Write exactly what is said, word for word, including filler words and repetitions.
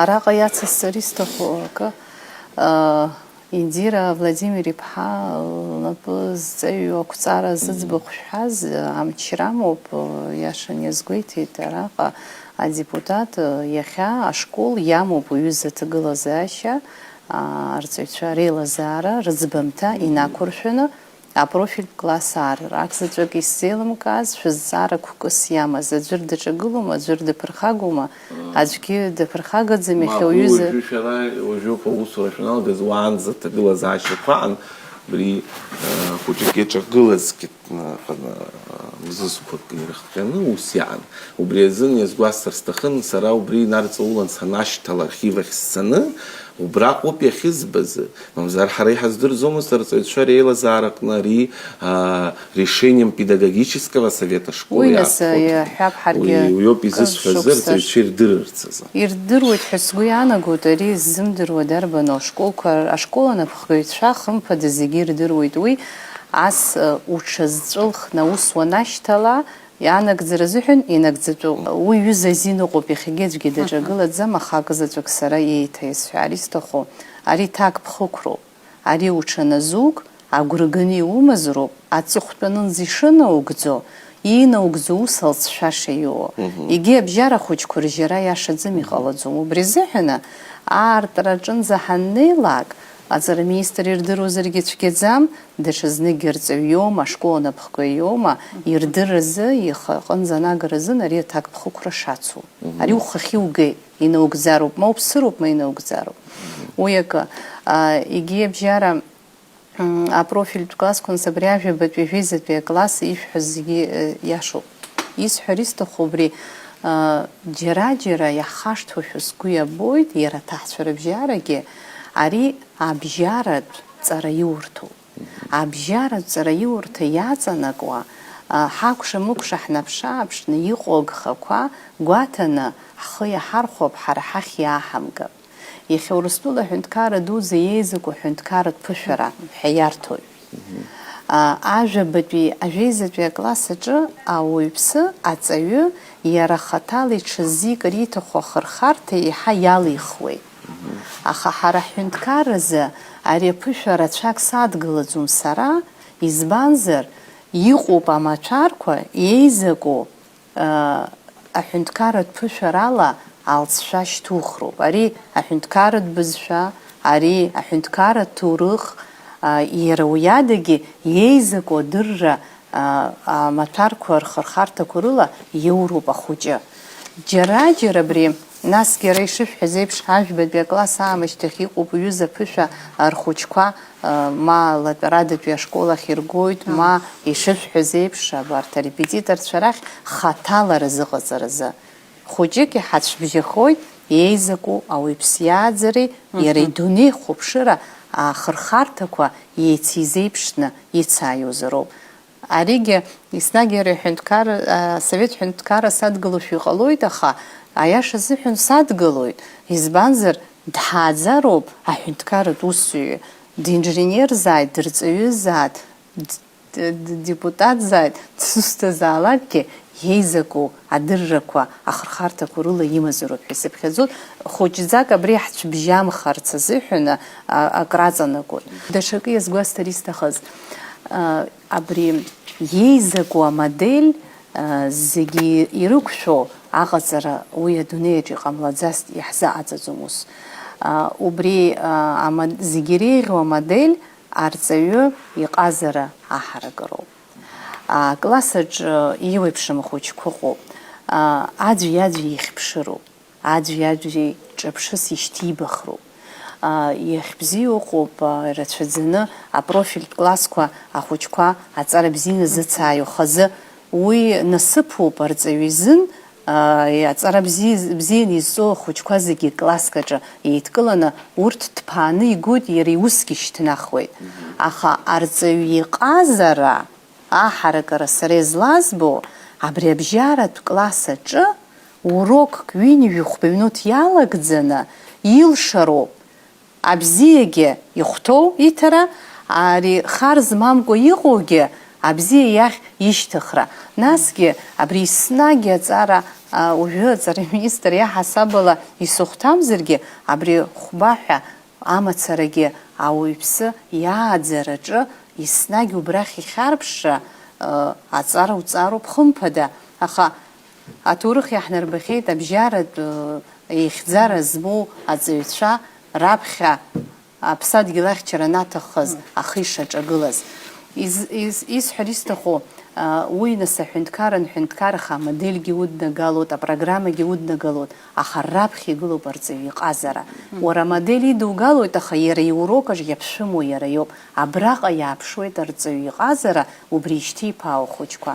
Араҟа иацысҵар исҭаху акы, Индира Владимир-иԥҳа лнапы зҵаҩу ақәҵара зыӡбахә шәҳәаз, амч рамоуп, иаша иазгәеиҭеит араҟа адепутат, иахьа ашкол иамоуп уаҩыза аҭагылазаашьа, арҵаҩцәа реилазаара, рыӡбамҭа инақәыршәаны, апрофильтә класс аарра. Акзаҵәык исзеилымкааз, шәызҵаара қәкыс иамаз, аӡәыр даҿагылома, аӡәыр даԥырхагоума, аӡәгьы даԥырхагаӡам, иахьа уаҩыза. Уажәы шәара, уажәоуп аусура шәаналгаз, уаанӡа аҭагылазаашьақәа аан, абри, э, хәыҷык иаҿагылазгьы, э, ҟаны, э, мзызқәак ирыхҟьаны ус иаан. Убри азын иазгәасҭар сҭахын, сара убри инарҵаулан санашьҭала архив ахь сцаны, убраҟоуп иахьызбаз. Мамзар ҳара иҳаздырӡомызт арҵаҩцәа реилазаараҟны ари, а, решением педагогического совета школы. Уи нас, иаартхоит. Иаҳҳәап, ҳаргьы уи, уиоуп изысҳәаз, шықәса арҵаҩцәа ирдырырц азы. Ирдыруеит ҳәа сгәы иаанагоит, ари ззымдыруа дарбану ашколқәа, ашкол анапхгаҩцәа хымԥада зегьы ирдыруеит уи, ас, э, уҽазҵәылхны аус уанашьҭала, иаанагӡара азыҳәан инагӡатәуп. Уи ҩыза азин ыҟоуп, иахьагьы аӡәгьы даҿагылаӡам, аха акы заҵәык сара еиҭа исҳәар исҭаху, ари ҭакԥхықәроуп. Ари уҽаназуг, агәра ганы иумазароуп, аҵыхәтәанынӡа ишынаугӡо, иинаугӡо ус алҵшәаша иоуа. Мгм. Егьи абжьара ахәыҷқәа ржьара иашаӡам, иҟалаӡом. Убри азыҳәаны, аартра аҿынӡа ҳаннеилак, аҵара министр ирдыруазаргьы цәгьаӡам, даҽазныкгьы арҵаҩ иоума, ашкол анапхгаҩ иоума, ирдырразы, ихы аҟынӡа анагаразын ари аҭакԥхықәра шацу. Мгм. Ари ухахьы иугеит, инаугӡароуп, ма уԥсыроуп, ма инаугӡароуп. Уи акы, а, егьи абжьара, м, апрофильтә классқәа, нас абри ажәабатәи, ажәеизатәи акласс ишәҳәаз зегьы, э, иашоуп. Исҳәар исҭаху убри, а, џьара-џьара иаҳхашҭуашәа сгәы иабоит, иара аҭаацәа рыбжьарагьы, ари абжьаратә ҵараиурҭоуп. Абжьаратә ҵараиурҭа иаҵанакуа, а, ҳакәша-мыкәша ҳнаԥш-ааԥшны иҟоу агхақәа гәаҭаны ҳхы иаҳархәап, ҳара ҳахь иааҳамгап. Иахьа Урыстәыла аҳәынҭқарра дуӡӡа иеизаку аҳәынҭқарратә ԥышәара ҳәа иарҭоит. А, ажәабатәи, ажәеизатәи акласс аҿы ауаҩԥсы, аҵаҩы, иара хаҭала иҽазикыр иҭаху ахырхарҭа еиҳа иалихуеит. Аха ҳара ҳҳәынҭқарразы ари аԥышәа рацәак садгылаӡом сара, избанзар, иҟоуп амаҭәарқәа еизаку, а, аҳәынҭқарратә ԥышәарала алҵшәа шьҭухроуп. Ари аҳәынҭқарратә бызшәа, ари аҳәынҭқарратә ҭоурых, а, иара уи адагьы иеизаку адырра а, амаҭәарқәа рхырхарҭақәа рыла иоуроуп ахәыҷы. Џьара-џьара абри, насгьы ара ишышәҳәаз еиԥш, ажәбатәи акласс аамышьҭахь иҟоуп ҩыза ԥышәа рхәыҷқәа, а, ма латәарадатәи ашкол ахь иргоит, ма ишышәҳәаз еиԥш, абарҭ арепетиторцәа рахь хаҭала рзыҟаҵаразы. Хәыҷык иҳацәбжьахоит еизаку ауаҩԥс иааӡареи иара идунеихәаԥшыра ахырхарҭақәа еицизеиԥшны ицааиуазароуп. Аригьы еснагь иара аҳәынҭқарра, асовет ҳәынҭқарра садгылошәа иҟалоит, аха аиаша азыҳәан садгылоит. Избанзар, дҳааӡароуп аҳәынҭқарратә усзуҩы, динженерзааит, дырҵаҩызааит, д-, д-, д-, депутатзааит, дызусҭазаалакгьы, иеизаку адыррақәа ахырхарҭақәа рыла имазароуп ҳәа исыԥхьаӡоит. Хәыҷӡак абри ҳцәыбжьамхарц азыҳәан, а, акраҵанакуеит. Даҽакы иазгәасҭар исҭахыз, а, абри иеизаку амодель, а, зегьы ирықәшәо аҟаҵара уи адунеиаҿ иҟамлаӡазт, иаҳзыҟаҵаӡом ус. А, убри, а, ама-, зегьы иреиӷьу амодель арҵаҩы иҟазара аҳарагароуп. Акласс аҿы еиуеиԥшым ахәыҷқәа ыҟоуп. А, аӡәи-аӡәи ихьԥшыроуп, аӡәи-аӡәи ҿырԥшыс ишьҭибахроуп. А, иахьбзиоу ыҟоуп, а, рацәаӡаны апрофильтә классқәа ахәыҷқәа аҵара бзианы зыцааио хазы. Уи насыԥуп арҵаҩы изын, а, аҵара бзиа, бзианы изҵоу ахәыҷқәа зегьы класск аҿы еидкыланы, урҭ ҭԥааны игоит, иара иусгьы шьҭнахуеит. Аха арҵаҩы иҟазара аҳаракыра сара излазбо, абри абжьаратә класс аҿы урокк ҩынҩажәи хәба минуҭ иалагӡаны илшароуп абзиагьы ихәҭоу иҭара, ари хар змамкәа иҟоугьы абзиа иахь ишьҭыхра. Насгьы абри еснагь аҵара, а, уажәы аҵара министр иаҳасабала исыхәҭамзаргьы, абри хәба ҳәа амацарагьы ауаҩԥсы иааӡараҿы еснагь убрахь ихьарԥшра, а, аҵара уҵароуп хымԥада. Аха аҭоурых иаҳнарбахьеит абжьаратә, а, еихьӡара змоу аҵаҩцәа раԥхьа аԥсадгьыл ахьчара анаҭаххыз ахы ишаҿагылаз. Из-, из-, исҳәар исҭаху, а, уи нас аҳәынҭқарра анҳәынҭқарха амодельгьы уднагалоит, апрограммагьы уднагалоит, аха раԥхьа игылоуп арҵаҩы иҟазара. Уара амодель идугалоит, аха иара иурок аҿ иаԥшәымоу иара иоуп. Абраҟа иааԥшуеит арҵаҩы иҟазара, убри ишьҭиԥаау ахәыҷқәа.